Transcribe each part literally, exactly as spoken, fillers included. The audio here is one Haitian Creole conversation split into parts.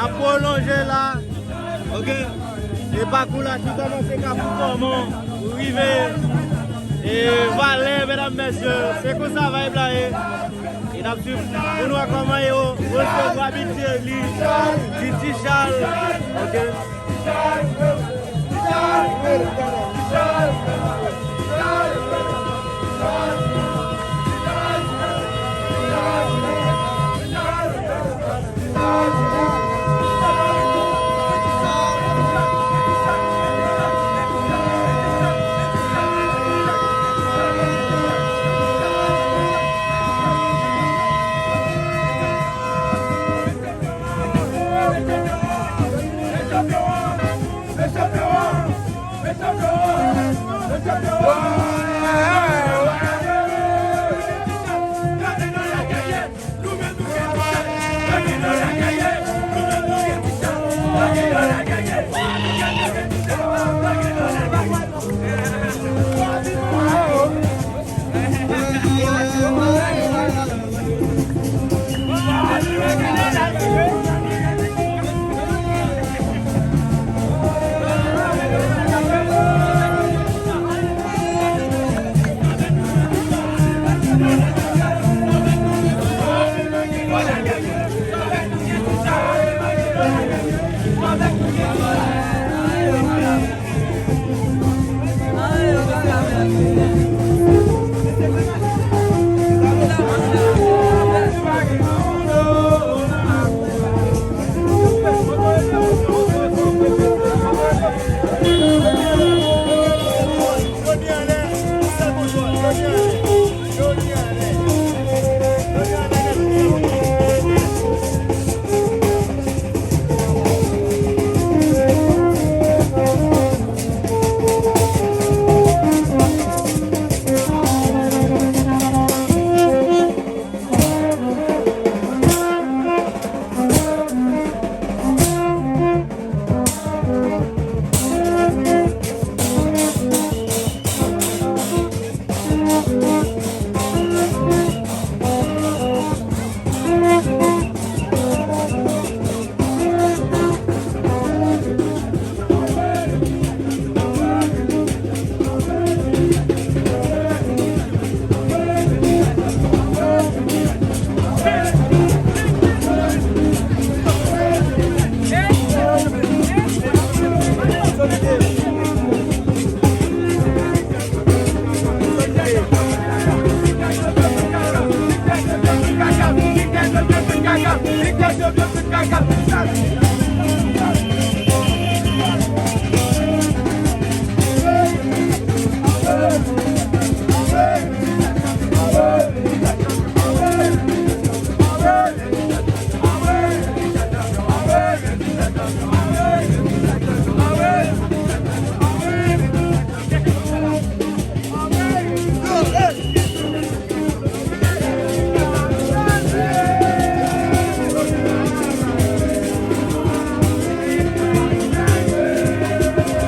Ap pwolonje la. Ok. E pakou la ki kòmanse Kafou Kòman pou rive e Valè, medam, mesye. Se konsa vibe la ye. E n ap swiv pou n wè kòman yo resevwa Bidjeli, Titi Charles. Ok.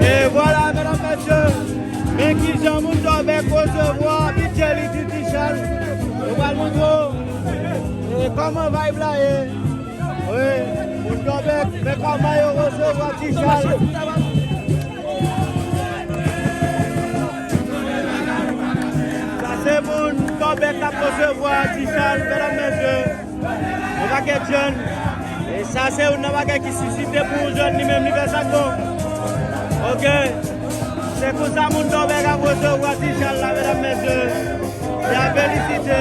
E vwala, medam, mesye, men kijan moun Dòbèk resevwa Bidjeli Titi Charles. Yo pral montre w, e, kòman vibe la ye. Wi, moun Dòbèk, men kòman yo resevwa Ti Charles. Sa se moun Dòbèk k ap resevwa Ti Charles, medam, mesye. Yon pakèt jèn. E sa se youn nan bagay ki sisite pou yon jèn li menm li fè sa k bon. Ok. Se konsa moun Dòbèk ap resevwa Ti Charles la, medam, mesye. Se a felisite.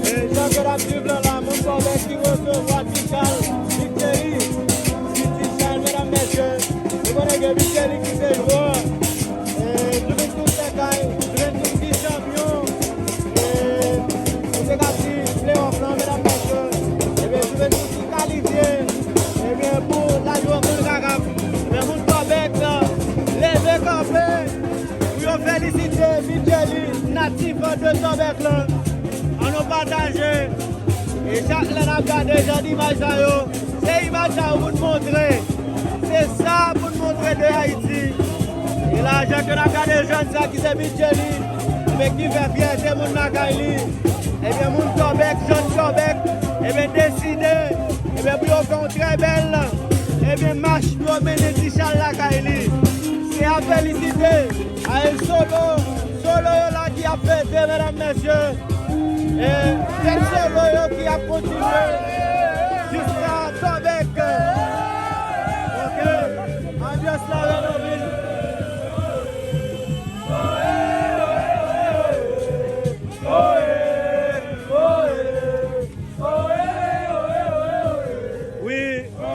E jan ke n ap swiv lan la, moun Dòbèk ki resevwa Ti Charles, Bidjeli, Ti Charles, medam, mesye, nou konnen gen Bidjeli ki se jwè. E, Juventus se kay, Juventus ki chanpyon. E, nou te ka di playoff lan, medam, mesye. Ebyen, Juventus ki kalifye. Pou yo felisite Bidjeli, natif de Tòbèk lan. Ann nou pataje. E chak lè n ap gade jan d imaj sa yo, se imaj sa yo pou n montre. Se sa pou n montre de Ayiti. E la, jan ke n ap gade jèn sa ki se Bidjeli, ebyen ki fè fyète moun lakay li. Ebyen, moun Tòbèk, jèn Tòbèk, ebyen, deside, ebyen, pou yo fè yon trè bèl, ebyen, mach pou yo mennen Ti Chal lakay li. Se a felisite. A e solo, solo yo la ki ap fete, medam, mesye. E fèt solo yo ki ap kontinye jiska Tòbèk. Ok, anbyans la reyini. Wi,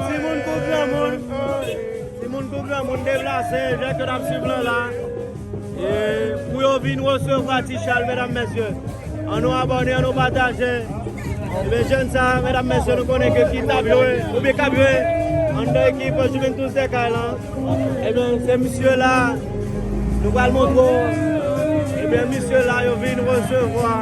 timoun kou granmoun. Timoun kou granmoun deplase, jan ke n ap swiv lan la. E pou yo vin resevwa Ti Chal, medam, mesye. Ann nou abòne, ann nou pataje. Ebyen, jèn sa, medam, mesye, nou konnen ke ki t ap jwe, oubyen k ap jwe anndan ekip Juventus de Kay lan. Ebyen, se misye la, nou pral montre w. Ebyen, misye la, yo vin resevwa.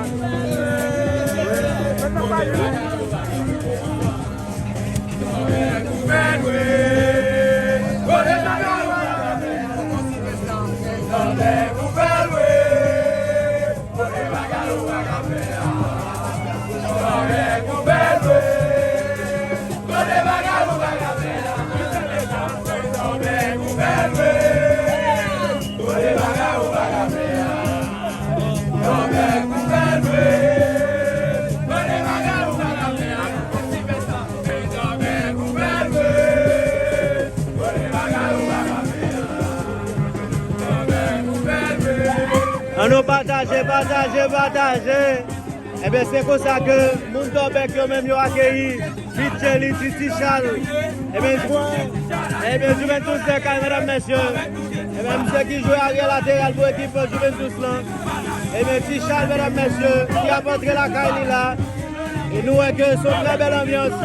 Ann nou pataje, pataje, pataje. Ebyen, se konsa ke moun Tòbèk yo menm yo akeyi Bidjeli, Ti Ti Chal. Ebyen, jwè, ebyen, Juventus de Kay, medam, mesye. Ebyen, misye ki jwe aryè lateral pou ekip Juventus lan. Ebyen, Ti Chal, medam, mesye, ki ap antre lakay li la. E nou wè ke se yon trè bèl anbyans.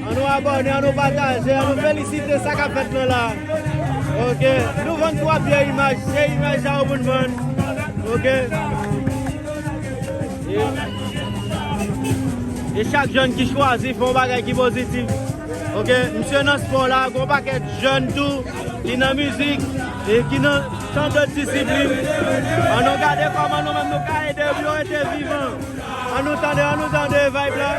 Ann nou abòne, ann nou pataje, ann nou felisite sa k ap fèt lan la. Ok, nou vann twa pye imaj, se imaj sa yo pou n vann. Ok. E, e chak jèn ki chwazi fè yon bagay ki pozitif. Ok, misye nan spò la, gon pakèt jèn tou ki nan mizik e ki nan tan dòt disiplin. Ann nou gade kòman nou menm nou ka ede pou yo rete vivan. Ann nou tande, ann nou tande vibe la.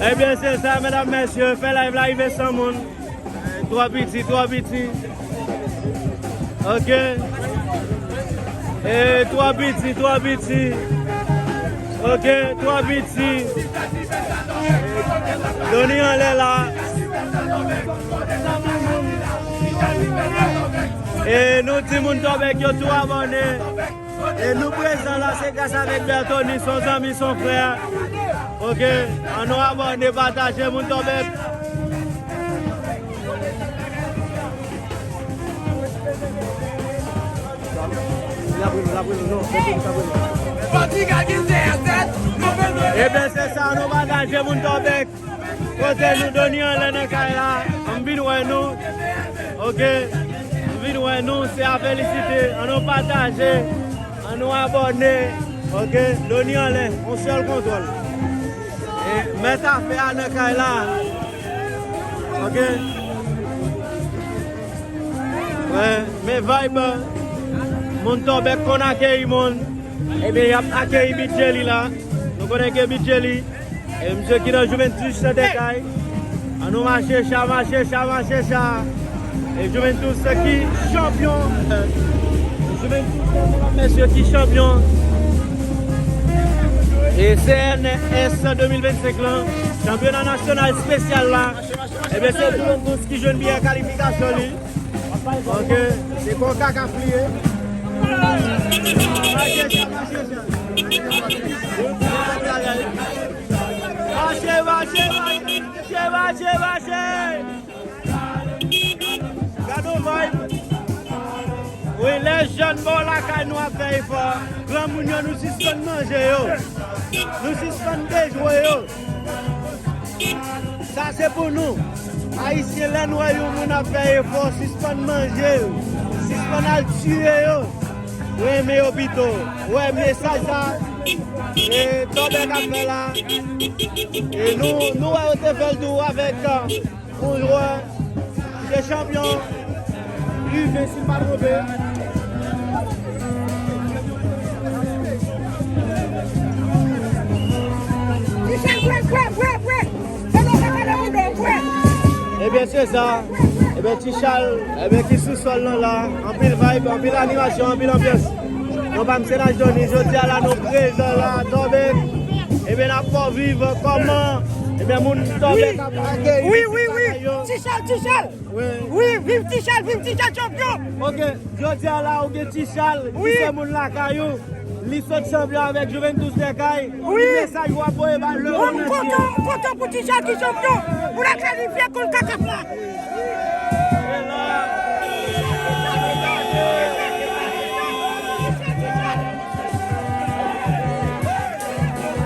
Ebyen, se sa, medam, mesye, fè live la rive san moun. Twò piti, twò piti. Ok. E twò piti, twò piti. Ok, twò piti. Doni anlè la. E nou timoun Tòbèk yo tou abòne. E nou prezan la, se gras avèk Bertony, son zanmi, son frè. Ok, ann nou abòne, pataje, moun Tòbèk. Ebyen, se sa, ann nou pataje, moun Tòbèk. Kote nou, Doni anlè nan kay la. Ann vin wè nou. Ok. Ann vin wè nou. Se a felisite. Ann nou pataje. Ann nou abòne. Ok. Doni anlè. On sèl kontwòl. E mèt afè a nan kay la. Ok. Wè, men vibe. Moun Tòbèk konn akeyi moun. Ebyen, y ap akeyi Bidjeli la. Nou konnen ke Bidjeli E misye ki nan Juventus de Kay. Ann nou mache cha, mache cha, mache cha. E Juventus ki chanpyon. Juventus, mesye, ki chanpyon. E C N S de mil vennsenk lan, chanpyona nasyonal espesyal la. Ebyen, se Juventus ki jwenn biyè kalifikasyon li. Ok, se konka k ap pliye. Mache, mache, mache. Mache, mache, mache, mache, mache, mache. Jèn bò lakay nou ap fè efò. Granmoun yo, nou sispann manje yo. Nou sispann dejwe yo. Sa se pou nou. Ayisyen, lè n wè yon moun ap fè efò, sispann manje yo. Sispann al tiye yo. Renmen yo pito. Wè mesaj sa. E Tòbèk ap fè la. E nou, nou wè yo te fè l tou avèk, euh, Yon jwè ki te chanpyon U ven, si m pa twonpe. Ebyen, se sa. Ebyen, Ti Chal, ebyen, ki sou sòl lan la. Anpil vibe, anpil animasyon, anpil anbyans. Non pa m se Najdoni, jodi a la nou prezan la, Tòbèk. Ebyen, n ap fè w viv kòman, ebyen, moun Tòbèk ap akeyi. Wi, wi, wi. Ti Chal, Ti Chal. Wi. Wi, viv Ti Chal, viv Ti Chal chanpyon. Ok, jodi a la, ou gen Ti Chal, ki se moun lakay ou. Li sot chanpyon avèk Juventus Dèkay. Wi. Ki mesaj w ap voye ba lemonn antye? M kontan, m kontan pou Ti Chal ki chanpyon. Pou l al kalifye kont Kakaf la.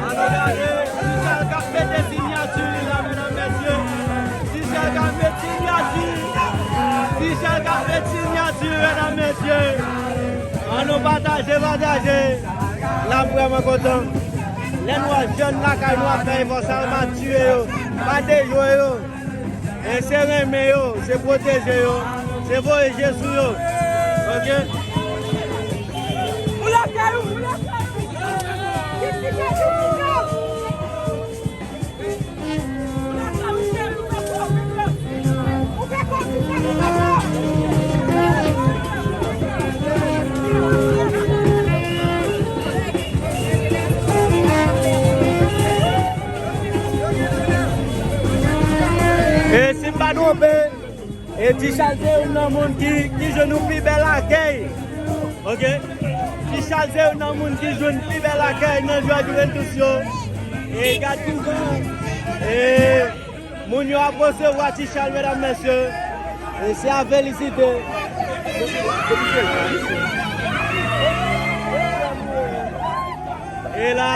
Ann gade, Ti Chal k ap mete sinyati li la, medam, mesye. Ti Chal k ap met sinyati. Ti Chal k ap met sinyati, medam, mesye. Ann nou pataje, pataje. N ap vrèman kontan. Lè n wè jèn lakay nou ap fè efò sa yo, pa tiye yo, pa dejwe yo. E se renmen yo, se pwoteje yo, se voye je sou yo. Ok? E si m pa twonpe, e Ti Chal se youn nan moun ki, ki jwenn yon pi bèl akèy. Ok? Ti Chal se youn nan moun ki jwenn pi bèl akèy nan jwè Juventus yo. E gad kouman, e moun yo ap resevwa Ti Chal, medam, mesye. E se a felisite. E la,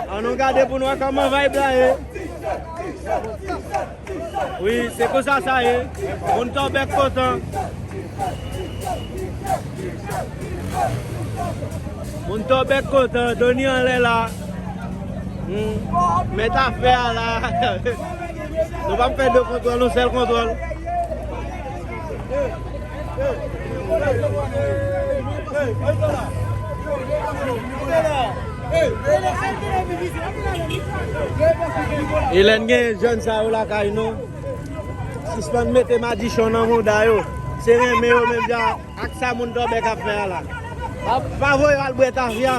ann nou gade pou n wè kòman vibe la ye. Wi, se konsa sa ye. Moun Tòbèk kontan. Moun Tòbèk kontan. Doni anlè la. Hmm. Mèt afè a la. Nou p ap fè de kontwòl, yon sèl kontwòl. E lè n gen jèn sa yo lakay nou, sispann mete madichon nan mouda yo. Se renmen yo menm jan ak sa moun Tòbèk ap fè a la. Pa, pa voye yo al bwè tafya.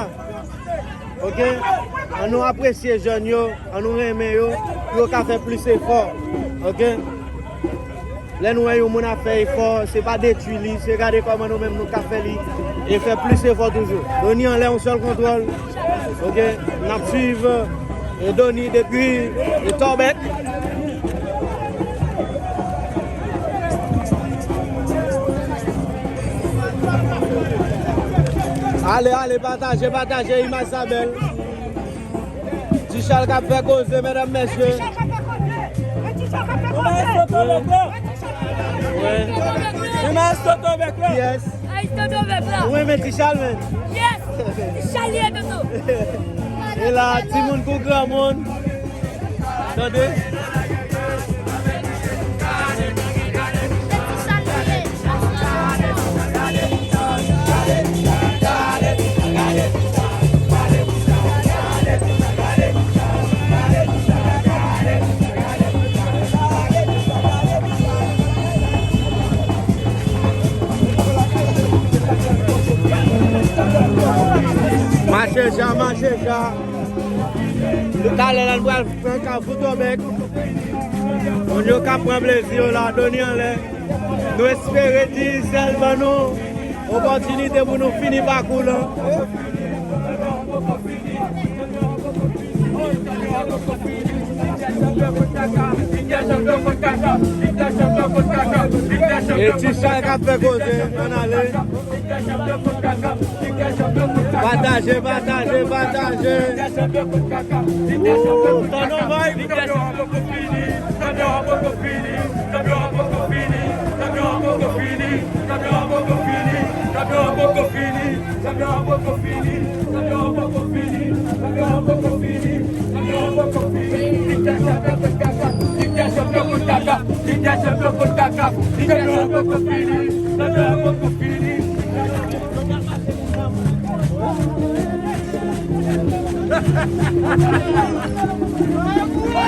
Ok? Ann nou apresye jèn yo, ann nou renmen yo, pou yo ka fè plis efò. Ok? Lè nou wè yon moun ap fè efò, se pa detwi li, se gade kòman nou menm nou ka fè li e fè plis efò toujou. Doni anlè, yon sèl kontwòl. Ok, n ap swiv, e, Doni depi, e, Tòbèk. Ale, ale, pataje, pataje, imaj sa bèl. Ti Chal k ap fè koze, medam, mesye. Ti Chal k ap fè koze. Ti Chal k ap fè koze. Wi. Ti Maestro Tòbèk la. Yes. Maestro Tòbèk la. Ou renmen Ti Chal, men? Yes. Ti Chal li ye, Toto. E la, timoun kou granmoun. Tande. Mache ja, mache ja. Talè la, nou pral pran Kafou Tòbèk. Moun yo k ap pran plezi yo la, Doni anlè. Nou espere Digicel ban nou opòtinite pou nou fini pakou lan. E Ti Chay k ap fè koze, ann ale. Pataje, pataje, pataje. Woo, tann yon vibe.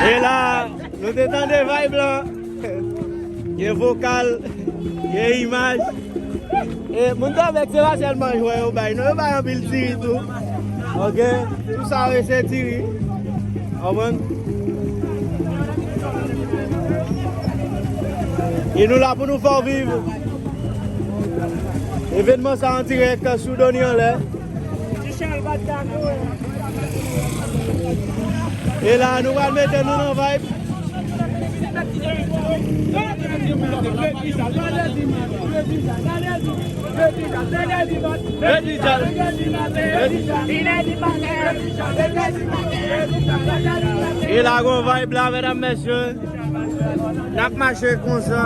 E la, nou te tande vibe lan. Gen vokal, gen imaj. E moun Tòbèk se pa sèlman jwè yo bay, non, yo bay anpil diri tou. Ok? Tout sa yo se diri. Konprann? E nou la pou nou fè w viv evènman sa an dirèk sou Doni Anlè. E la, nou pral mete nou nan vibe. E la, gon vibe la, medam, mesye. N ap mache konsa.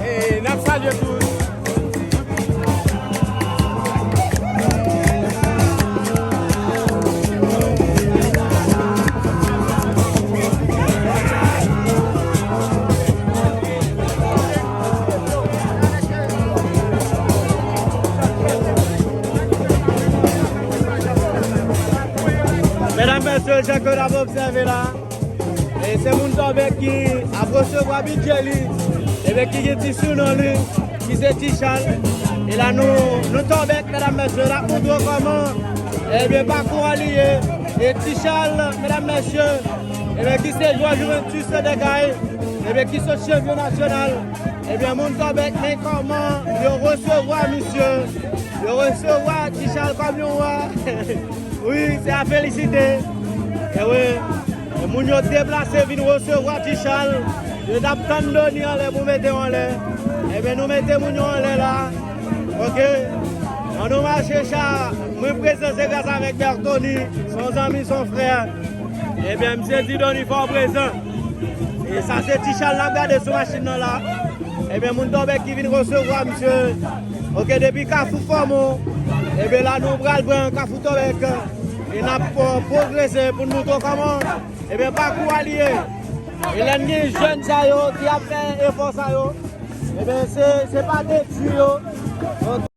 Hey, n ap salye tout. Medam, mesye, jan ke n ap obsève la, e se moun Tòbèk ki ap resevwa bidjè li, ebyen ki gen ti sinon li, ki se Ti Chal. E la nou, nou Tòbèk, medam, mesye, n ap montre w kòman, ebyen, pakou an li ye. E Ti Chal, medam, mesye, ebyen, ki se jwè Juventus de Gaï, ebyen, ki se chanpyon nasyonal. Ebyen, moun Tòbèk, men kòman yo resevwa misye. Yo resevwa Ti Chal kòm yon wa. Wi, se a felisite. E wi, e moun yo deplase vin resevwa Ti Chal. Yo t ap tann Doni anlè pou mete w anlè. Ebyen, nou mete moun yo anlè la. Ok? An nou mache cha. Mwen prezan se gras avèk Bertony. Se yon zanmi, se yon frè. Ebyen, misye di Doni fò w prezan. E sa se Ti Chal n ap gade sou machin nan la. Ebyen, moun Tòbèk ki vin resevwa misye. Ok, depi Kafou Fòmon. Ebyen, la nou pral pran Kafou Tòbèk. E n ap, euh, pwogrese pou n montre w kòman, ebyen, pakou a li ye. E lè n gen jèn sa yo ki ap fè efò sa yo, ebyen, se, se pa detwi yo. Ok,